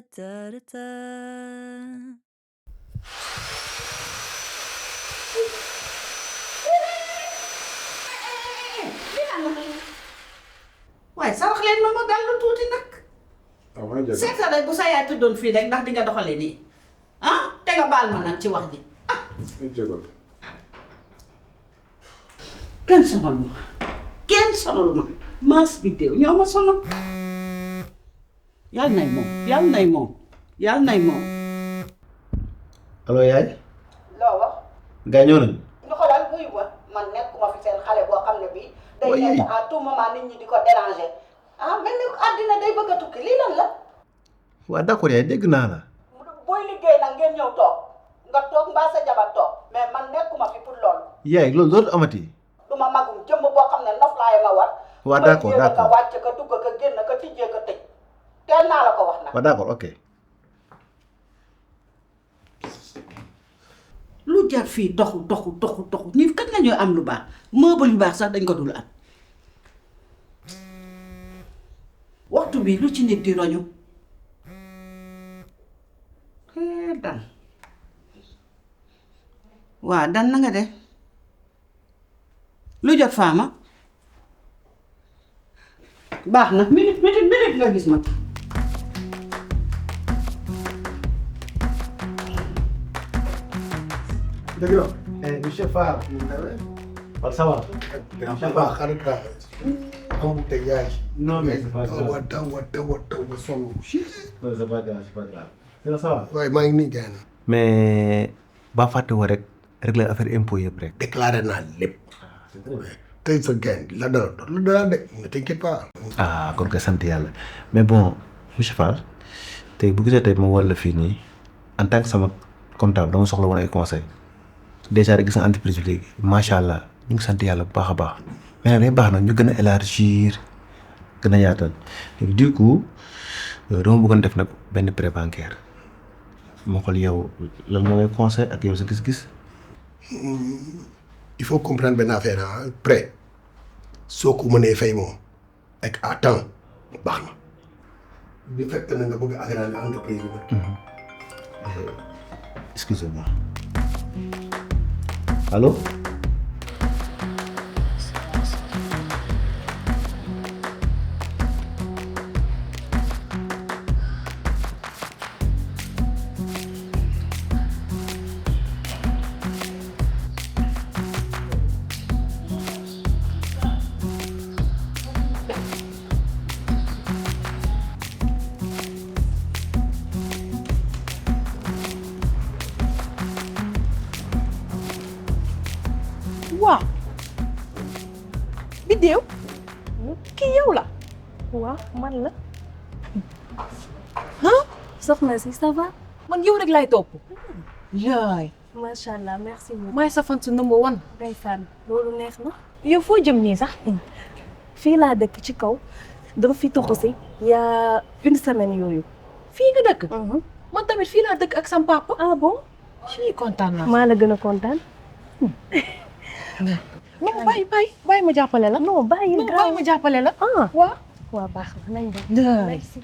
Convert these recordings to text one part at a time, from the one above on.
da, da, da. waaye sarax leen ma dal lu tuuti nag. seetal rek bu sa yaay tëddoon fii rek ndax di nga doxale nii te nga baal ma nag ci wax ji kenn sonal ma maas bi déew ñoo ma sonal yàlla nay moom allo yaay. loo wax gaa ñëw nañ. ñu xoolal buy ba man nekkuma fi seen xale boo xam ne bii day nekk à tout moment nit ñi di ko déranger mel ni àddina day bëgg a tukki lii lan la waaw d'accord yaay dégg naa la. booy liggéey nag ngeen ñëw toog nga toog mbaa sa jabar toog mais man nekkuma fi pour loolu yaay loolu dootu amati. du ma magum jëmb boo xam ne noflaay ma war waaw d'accord ma ka wàcc ka dugg ka génn ka tijjee ka tëj teel naa la ko wax nag waaw d'accord ok. lu jar fii doxu ñi kat la ñuy am lu baax meuble yu baax sax dañ ko dul am waxtu bi lu ci nit di roñu dan waa dan na nga def lu jot faama baax na minute nga gis ma dëgg la. monsieur Fall. Fall ça va. monsieur Fall xarit laa. xamu te yaay. non mais c'est pas grave. wata ba sonn. non c'est pas grave c'est pas grave. ça va. waaye maa ngi nii gaañ. mais ba fàtte woo rek régler affaire impôt yëpp rek. déclaré naa lépp. tey sa gaañ la dara de ne t'inquiète pas. ah kon kay sant yàlla mais bon monsieur Fall tey bu gisee tey ma walla fii nii en tant que sama comptable dama soxla woon ay conseil déjà rek gis nga entreprise bi léegi macha allah ñu ngi sant yàlla bu baax a baax mais nag day baax nag ñu gën a élargir gën a yaatal léegi du coup dama bëggoon def nag benn prêt bancaire moo xool yow lan moo ngay conseil ak yow sa gis-gis. il faut comprendre benn affaire prêt soo ko mënee fay moom ak à temps baax na. bu fekk na nga bëgg a agrandir entreprise bi. excusez-moi allô. waaw Bidew kii yow la. waaw man la. ah soxna si ça va. man yow rek laay topp. yaay. macha allah merci beaucoup. maay sa fan su number one. ndeysaan loolu neex na. yow foo jëm nii sax. fii laa dëkk ci kaw dama fi toxu si. y a une semaine yooyu. fii nga dëkk. man tamit fii laa dëkk ak sam papa. ah bon. fii kontaan naa. maa la gën a kontaan. non bàyyi ma jàppale la. non bàyyi non bàyyi ma jàppale la. ah waaw. waaw baax na nañ dem. merci.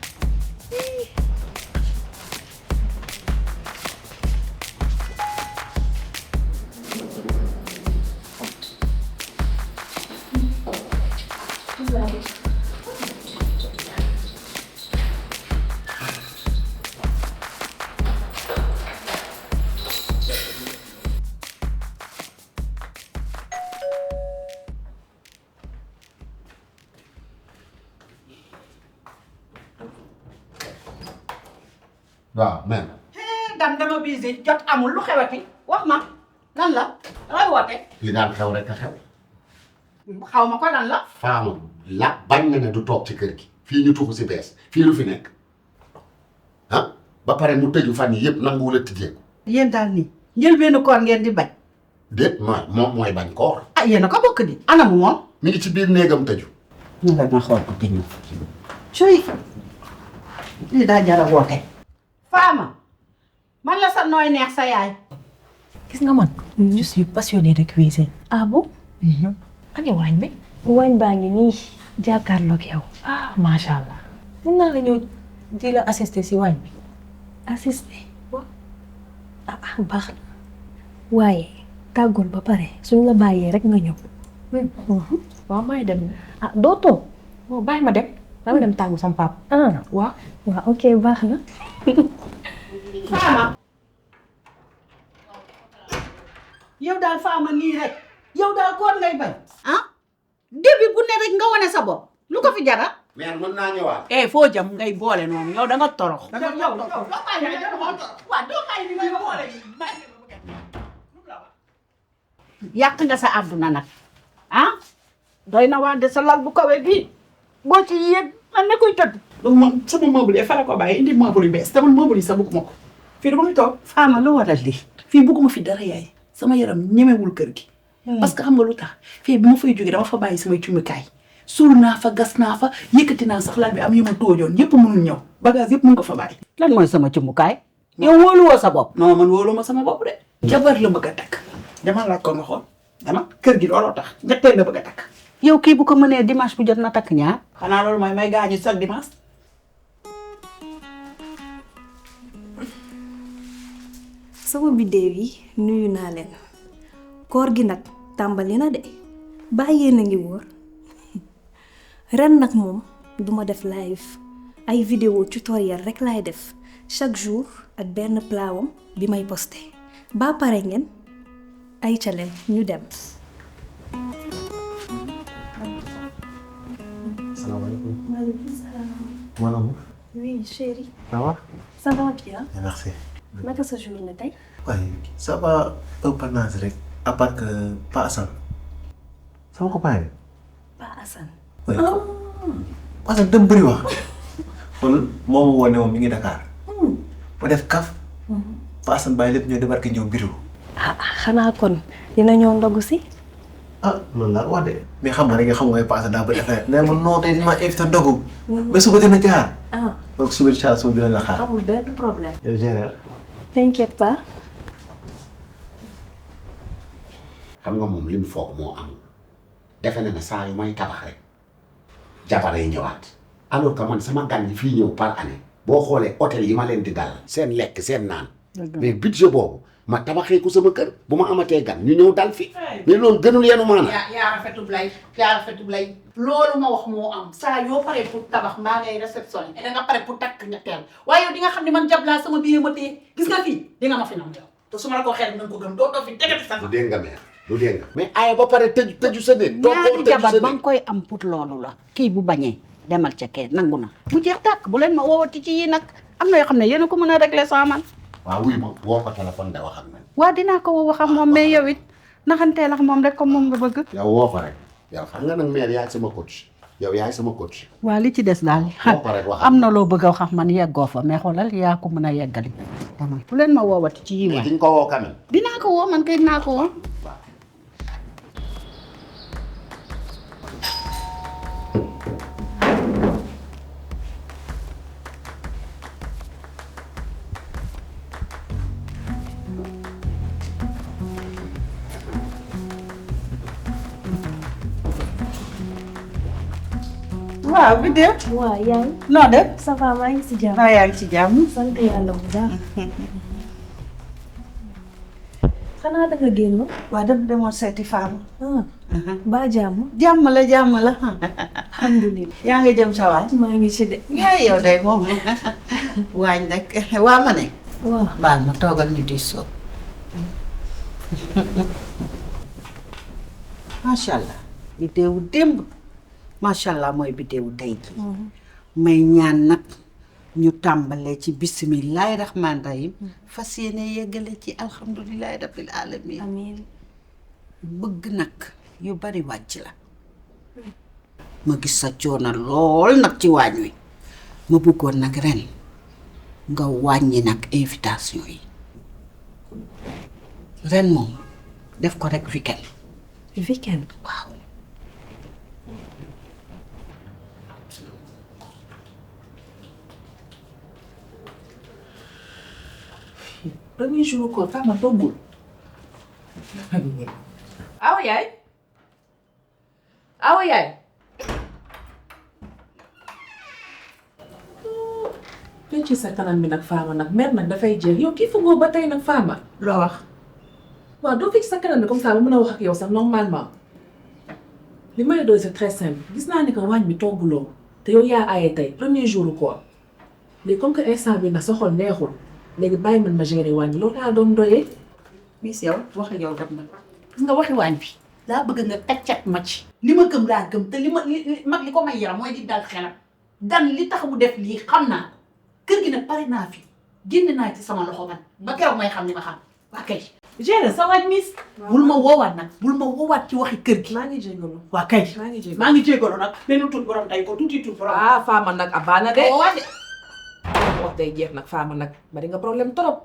waaw man. dan dama busy jot amul lu xewati wax ma lan la lay woote li daan xew rek a xew. xaw ma ko lan la Faama la bañ na ne du toog ci kër gi. fii ñu tuxu si bees fii lu fi nekk ba pare mu tëju fan yi yëpp nanguwul a tijjeeku. yéen daal nii njëlbeenu koor ngeen di bañ déet moom mooy bañ koor. yéen a ko bokk di anamu moom mi ngi ci biir néegam tëju. ñu nga ma xool ko te ñëw cuy lii daa jara woote Faama man la sa nooy neex sa yaay gis nga man. je suis passionnée de cuisine. ah bon. ane waañ bi. waañ baa ngi nii jàkkaarloog yow. ah macha allah. mun naa la ñëw di la assister si waañ bi. assisté baax na waaye tàggoon ba pare suñ la bàyyee rek nga ñëw. waaw may dem. doo toog. waaw bàyyi ma dem. dama dem tàggu sama papa. waaw. waaw ok baax na. Fama yow daal Fama nii rek yow daal koor ngay bañ début bu ne rek nga wane sa bopp lu ko fi jara mère mën naa ñëwaat. foo jëm ngay boole noonu yow da nga torox yàq nga sa àdduna nag doy na wante sa lal bu kawe bii boo ci yéeg man ne koy tëdd donc moom sama meuble yi fa la ko bàyyi indi meuble yu bees te man meuble yi sax bëgguma ko fii dama fi toog. Fama lu waral lii fii bëgguma fi dara yaay sama yaram ñemewul kër gi. parce que xam nga lu tax fii bi ma fay jógee dama fa bàyyi samay cumikaay suul naa fa gas naa fa yëkkati naa sax lal bi am yu ma tóojoon yëpp mënul ñëw bagage yëpp mën ko fa bàyyi. lan mooy sama cumbukaay yow wóoluwoo sa bopp non man wóolu ma sama bopp de. jabar la bëgg a takk dama laaj ko nga xool dama kër gi looloo tax ñetteel la bëgg a takk. yow kii bu ko mënee dimanche bu jot na takk ñaar xanaa loolu mooy may gaañu chaque dimanche. sama biddéew yi nuyu naa leen koor gi nag tàmbali na de bàyyee na ngi wóor ren nag moom duma def live ay vidéo tutoriel rek laay def chaque jour ak benn plaawam bi may posté ba pare ngeen ay caleen ñu dem. salaamaaleykum. maaleykum salaam. mon amour. oui chérie. ça va. ça va bien. merci. naka sa journée tey. waaye ça va un peu naaj rek. à part que Pa Assane. sama copain bi. Pa Assane. oui Pa Assane dem bëri wax. xool moo ma woo ne moom mi ngi Dakar. ma def kaf. Pa Assane bàyyi lépp ñëw débarqué ñëw bureau. xanaa kon dina ñëw ndogu si. loolu laa wax de. mais xam nga rek xam nga Pa Assane daa bëri affaire nee ma non tey ma invité ndogu. mais suba dina jaar. donc suba incha allah suba dina la xaar. amul benn problème. yow général. t'inquiète pas. xam nga moom li mu foog moo am defe na ne saa yu may tabax rek jabar yi ñëwaat alors que man sama gan yi fii ñëw par année boo xoolee hôtel yi ma leen di dal seen lekk seen naan mais budget boobu ma tabaxee ko sama kër bu ma amatee gan ñu ñëw dal fi mais loolu gënul yenu maana yaa rafetub lay loolu ma wax moo am saa yoo paree pour tabax mbaa ngay réceptionné da nga pare pour takk ñetteel waaye yow di nga xam ne man jablaa sama biir ma téye gis nga fii di nga ma fi nam yow te su ma la ko xel na nga ko gëm doo fi tegati sa du dégg nga mère du dégg nga mais aaya ba pare tëju sa néeg ñaari jabar ba nga koy am pour loolu la kii bu bañee demal ca kee nangu na mu jeex tàkk bu leen ma woowati ci yii nag am na yoo xam ne yéen a ko mën a régler sans man waaw wuy ma woo ko téléphone de wax ak man waa dinaa ko woo wax ak moom mais yow it naxanteel ak moom rek comme moom nga bëgg yow woo ko rek yow xam nga nag mère yaay sama coach yow yaay sama coach waa li ci des daal woo ko rek wax am na loo bëgg a wax ak man yeggoo fa mais xoolal yaa ko mën a yeggali dama bu leen ma woowati ci yii waay di nga ko woo quand même dinaa ko woo man kay dinaa ko woo waaw bi de waaw yaay. noo def ça va maa ngi si jàmm. yaa ngi ci jàmm sant yàlla bu baax. xanaa da nga génn. waa dem demoon seeti Fama ba jàmm. jàmm la alhamdulilah. yaa ngi jëm sa waay maa ngi ci de. yaa yow day moom waañ nag waa ma ne waaw. baal ma toogal ñu di soob macha allah biddeewu démb macha allah mooy biddeewu tey ji may ñaan nag ñu tàmbalee ci bisimilahi rahmaani rahim fas yéene yeggale ci alhamdulilahi rabbil alamin amiin. bëgg nag yu bari wàcc la ma gis sa coono lool nag ci waañ wi ma bëggoon nag ren nga wàññi nag invitation yi ren moom def ko rek weekend weekend. waaw premier jour ko Fama toggul. awa yaay. awa yaay. fecc sa kanam bi nag Fama nag mer nag dafay jeex yow kii fugoo ba tey nag Fama. loo wax. waaw doo fecc sa kanam bi comme ça ba mën a wax ak yow sax normalement. li may doy c'est très simple gis naa ni que waañ bi togguloo te yow yaa aaye tey premier jour quoi léegi comme que instant bi nag sa xol neexul léegi bàyyi man ma gérer waañ bi loolu laa doon doyee. bis yow wax ak yow dem na gis nga waxi waañ bi daa bëgg nga taccat ma ci. li ma gëm laa gëm te li mag li ko may yaram mooy di dal xelam. gan li tax mu def lii xam naa kër gi nag pare naa fi génn naa ci sama loxo man ba keroog may xam li ma xam waa kay. gérer sa waañ miis. bul ma woowaat nag bul ma woowaat ci waxi kër gi. maa ngi jégalu. waa kay maa ngi jégalu nag. benn tuut borom tey ko tuuti tuut borom. ah Fama nag abaana de. woowaat de. wax day jeex nag Fama nag bari nga problème trop.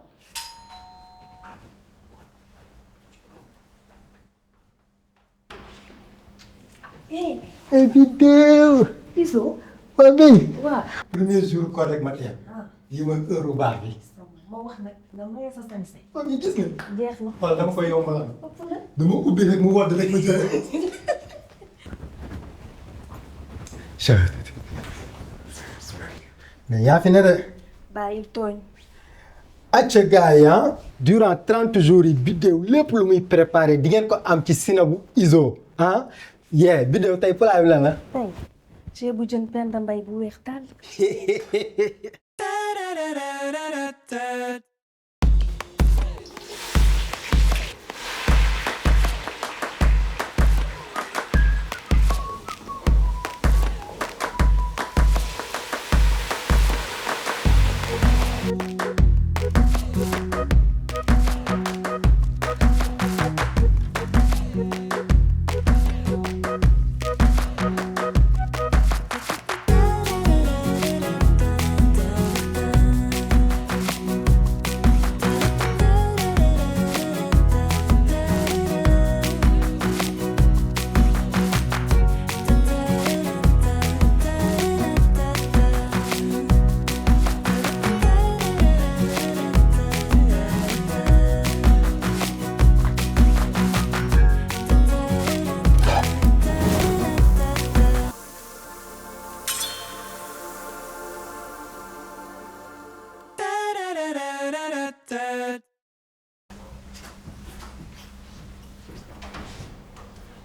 Vidéo. Iso. Waa bi. waaw. premier jour ko rek ma teel. yi mooy heure bu baax bi. ma wax nag nga maye sa sañse. waa bi gis nga. jeex na. wala dama koy yombalal. dama ubbi rek mu wodd rek ma jëlee. mais yaa fi ne de. bàyyi tooñ. acca gars yi durant 30 jours yi vidéo lépp lu muy préparé di ngeen ko am ci Sinabu Izo yee vidéo tey plat bi lan la. tey ceebu jën Penda Mbay bu weex tàll.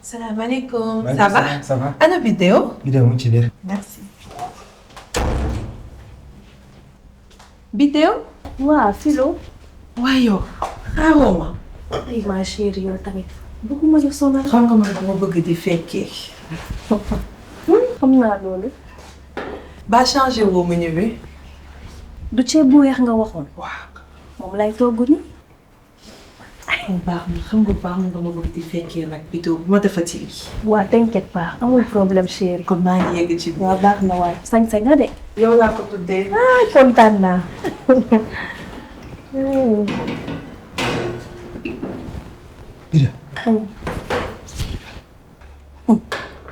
salaamaaleykum. Ça va ça va. ana vidéo. vidéo mu ngi ci biir. merci. vidéo. waa Philo. waaye yow xaaroo ma. ay ma chérie yow tamit. bëgguma la sonal. xam nga man dama bëgg di fekkee. xam naa loolu. ba changé woo menu bi. du ceeb bu weex nga waxoon. waaw. moom lay togg ni. baax na xam nga baax nga ma bëgg di fekkee nag vidéo bu ma defati lii. waa t'inquiète pas amul problème chérie. kon maa ngi yegg ci biir. waa baax na waay sañ-sañ nga de. yow laa ko tuddee. ah kontaan naa. Bida.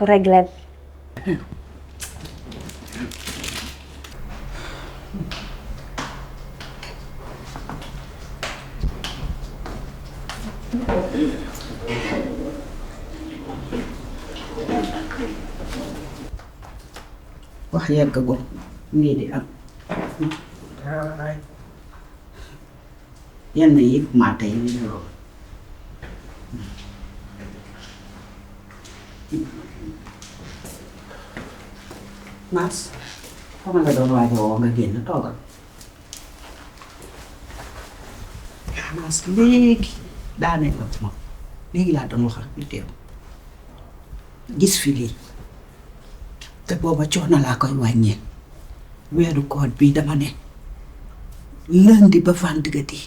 Régler. wax yeggagul lii di am yenn yi maa tey li loolu Maas xam nga doon waajo woo nga génn toogal Maas léegi daanee la moom léegi laa doon wax ak ñu teew gis fi lii te booba coono laa koy wàññee weeru koor bii dama ne lundi ba vendredi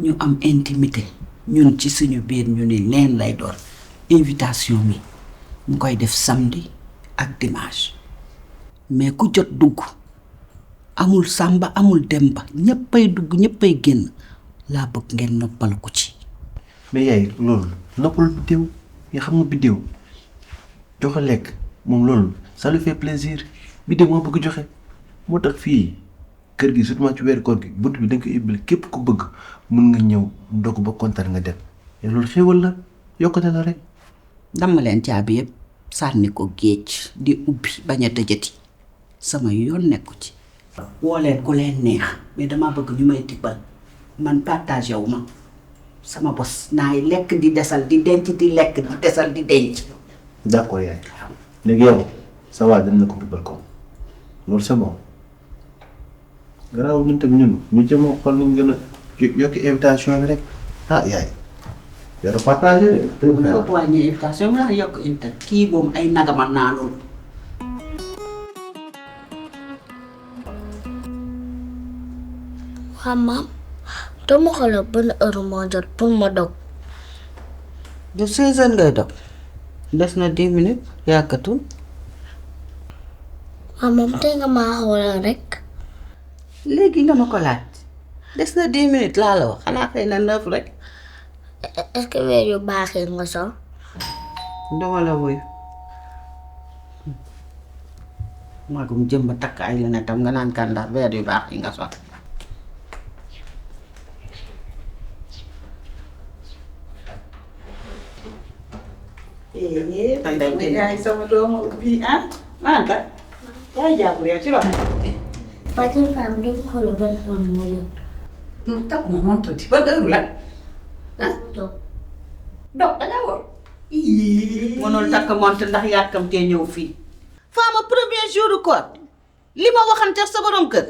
ñu am intimité ñun ci suñu biir ñu ni neen lay doon invitation mi mu koy def samedi ak dimanche mais ku jot dugg amul sàmba amul demba ñëppay dugg ñëppay génn laa bëgg ngeen noppal ko ci. mais yaay loolu noppal biddéew nga xam nga biddéew joxe lekk moom loolu ça lui fait plaisir biddéew moo bëgg joxe moo tax fii kër gi surtout ci weeru koor gi bunt bi da nga ko ibbil képp ku bëgg mun nga ñëw ndog ba kontaan nga dem loolu xéwal la yokkute la rek. dama leen caabi yëpp sànni ko géej di ubbi bañ a tëjati sama yoon nekku ci woo leen ku leen neex mais dama bëgg ñu may tibbal man partagé wu ma sama bos naay lekk di desal di denc di lekk di desal di denc. d'accord yaay léegi yow sa waa dina ko dugal ko loolu c'est bon gannaaw ñun tamit ñun ñu jëmoo xool nañ gën a yokki invitation bi rek ah yaay yow dafa partagé bu ñu ko wàññi invitation bi laa yokk invitation kii moom ay nagama naanul. waaw maam dama xoolal ban heure moo jot pour ma dog. du 16 heures ngay dog des na 10 minutes yàggatul. waaw moom tey nga maa xoolal rek. léegi nga ma ko laaj des na 10 minutes laa la wax xanaa xëy na 9 rek. est-ce que weer yu baaxee nga sol. dama la wuyu magum jëmba takk ay lunettes nga naan kan ndax weer yu baax yi nga sol. yaay sama doomu bii ah Manta yaay jàppul yow ci loxo. Fatou Fane dama xoolal ban heure moo jot. takk ma moom tuuti ba heure la ah dog. dog da ngaa war. mënul takk montre ndax yàkkamtee ñëw fii. Fama premier jour koor li ma waxante sa borom kër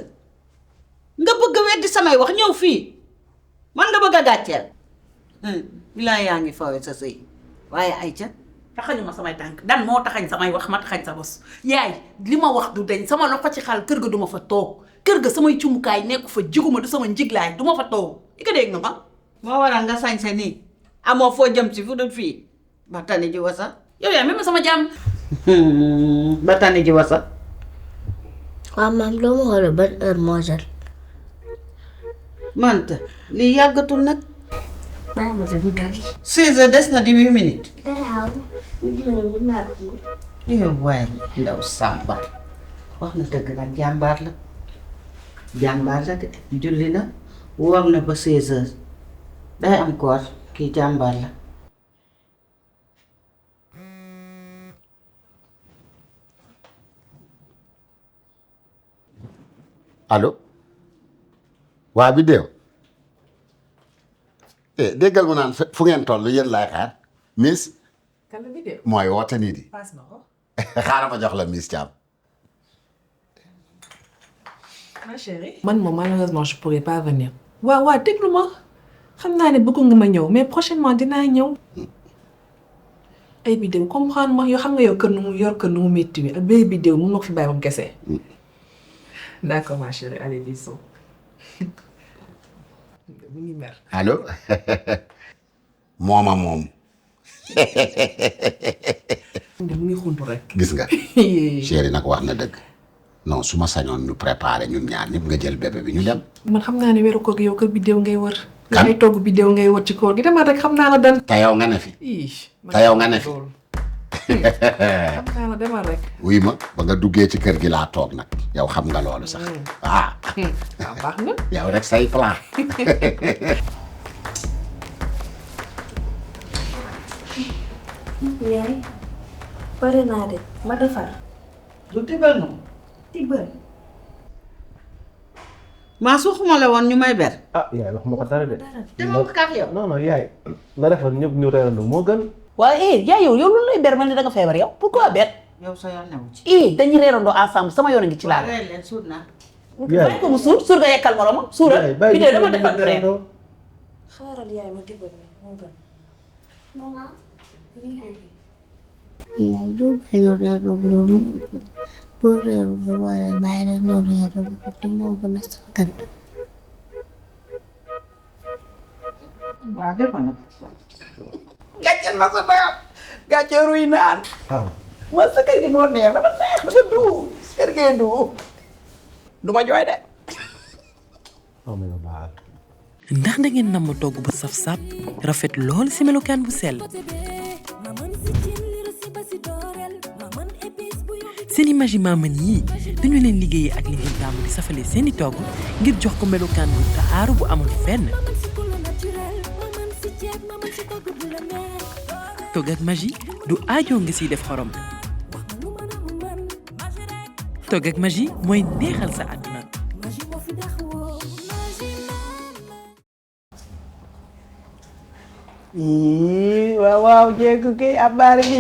nga bëgg a weddi samay wax ñëw fii man nga bëgg a gàcceel. bilaa yaa ngi fawe sa sëy waaye ay ca taxañu ma samay tànk dan moo taxañ samay wax ma taxañ sa bos yaay li ma wax du deñ sama loxo ci xal kër ga duma fa toog kër ga samay cumukaay nekku fa jiguma du sama njiglaay duma fa toog i ko dégg nga ma. moo waral nga sañse nii amoo foo jëm si fu dul fii ba tane ji wasa. yow yaa même sama jàmm. ba tane ji wasa. waaw maam dama xoolal ban heure moo jot. Manta lii yàggatul nag. bàyyi ma dem dali. 16 heures des na 18 minutes. Daaw. yow waaye ndaw Samba wax na dëgg nag jàmbaar la jàmbaar la de julli na woor na ba 16 heures day am koor kii jàmbaar la. allo waa Bideew déggal mu naan fu ngeen toll yéen laay xaar Miss kan la Bideew. mooy woote nii di paas na ko. xaaral ma jox la Miss Thiam. ma chérie. man moom malheureusement je pourrais pas venir. waaw déglu ma xam naa ne bëgg nga ma ñëw mais prochainement dinaa ñëw. ay Bideew comprendre ma yoo xam nga yow kër nu mu yor kër nu mu métti wi ak bay Bideew mun na ko fi bàyyi moom kese. d'accord ma chérie allez bisous. mu ngi mer. allo mooma moom. mu ngi xuntu rek. gis nga. chéri nag wax na dëgg. non su ma sañoon ñu préparé ñun ñaar ñëpp nga jël bébé bi ñu dem. man xam naa ne weeru koor gi yow kër Bideew ngay wër. kan ngay togg Bideew ngay wër ci koor gi dama rek xam naa la dan. te yow nga ne fi. te yow nga ne fi. xam naa la demal rek. wuy ma ba nga duggee ci kër gi laa toog nag yow xam nga loolu sax. ah. baax na. yow rek say plan. yaay pare naa de ma defar. du tibbal noonu. tibbal. maa suuxuma la woon ñu may ber. ah yaay wax ma ko dara de. demoo ko kaaf yow. non non yaay nga defal ñëpp ñu reerandoo moo gën. waaye yaay yow loolu lay ber mel ni da nga feebar yow pourquoi ber. yow sa yoon newu ci. dañuy reerandoo ensemble sama yoon a ngi ci laal. reer leen suur naa. bàyyi ko mu suur nga yekkal moromam suural. bi dee dama defal reer. xaaral yaay ma tibbal moo gën. yaay doo bañu reeru loolu boo reeru ba wala bàyyi rek loo reeru te moo gën a sakkan. waaw def na. gàcce na sa doom gàcce ruy naan. waaw. man sa kër gi moo neex dafa neex dafa du kër gee du ma jooy de. ndax da ngeen namm togg bu saf sap rafet lool ci melokaan bu sell. seeni magi maman yii dañu leen liggéeyee ak li ngeen tàmm di safale seeni togg ngir jox ko melokaan bu taaru bu amul fenn. togg ak magi du aajoo nga siy def xorom. togg ak magi mooy neexal sa àdduna. waaw waaw jéegu kii abaar gi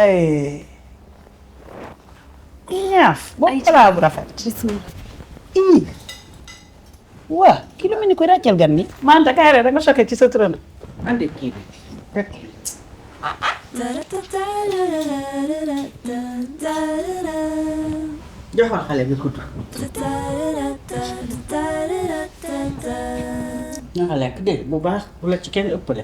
ay ñaaf boobu plat bu rafet waa kii lu mel ni koy ràccal gan ni manta kaay rek da nga sokke ci sa tërënd andi kii bi joxal xale bi kudd na nga lekk dégg bu baax bu la ci kenn ëppale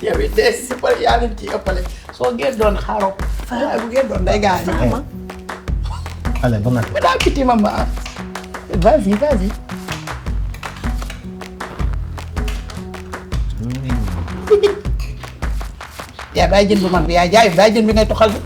yow it dee si pare yaa leen ci ëppale soo ngeen doon xaaro waaye bu ngeen doon day gaañ allez bon appétit. bon appétit maman vas-y vas-y yaa bàyyi jën bu mag bi yaa jaay bàyyi jën bi ngay toxal bi